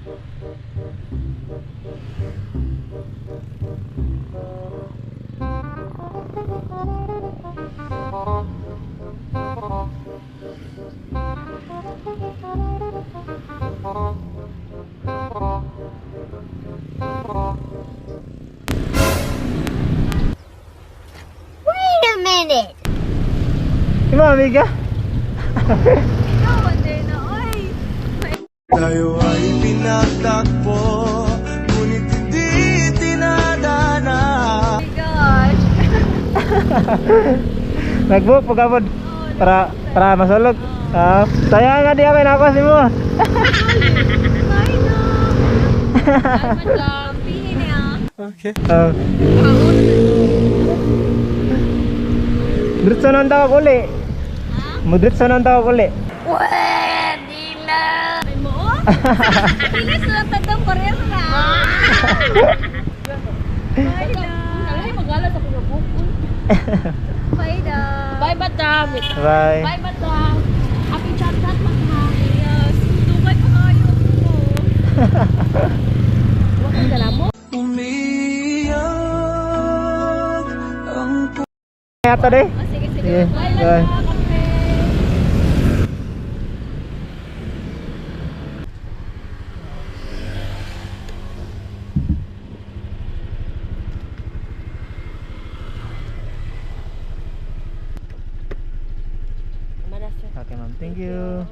Wait a minute. Ima, amiga. Ikaw, hindi na. Oy! Tayo ay pinagtakpo, ngunit hindi tinadhana. Oh my gosh. Nagbook pagkapod para para masulog. Ah, sayang nga di ako inakas mo. Bye na. Bye, madam. Pili niya. Okay. Ah. Diretso na ang tawag uli. Mudritso na ang tawag uli. Pwede na. Ay mo? Oh. Pilis na lang tandang parel na. Bye na. Ay, magalat ako ng bukol. Bye na. Bye, madam. Bye. Bye, madam. Happy chat chat, madam. Yes. Dugay pa kayo ako. Huwag kang dala mo. Umiyak ang Yata de. Oh, sige, sige. Sige. Bye, Bye. madam. Kape. Okay, ma'am. Thank you.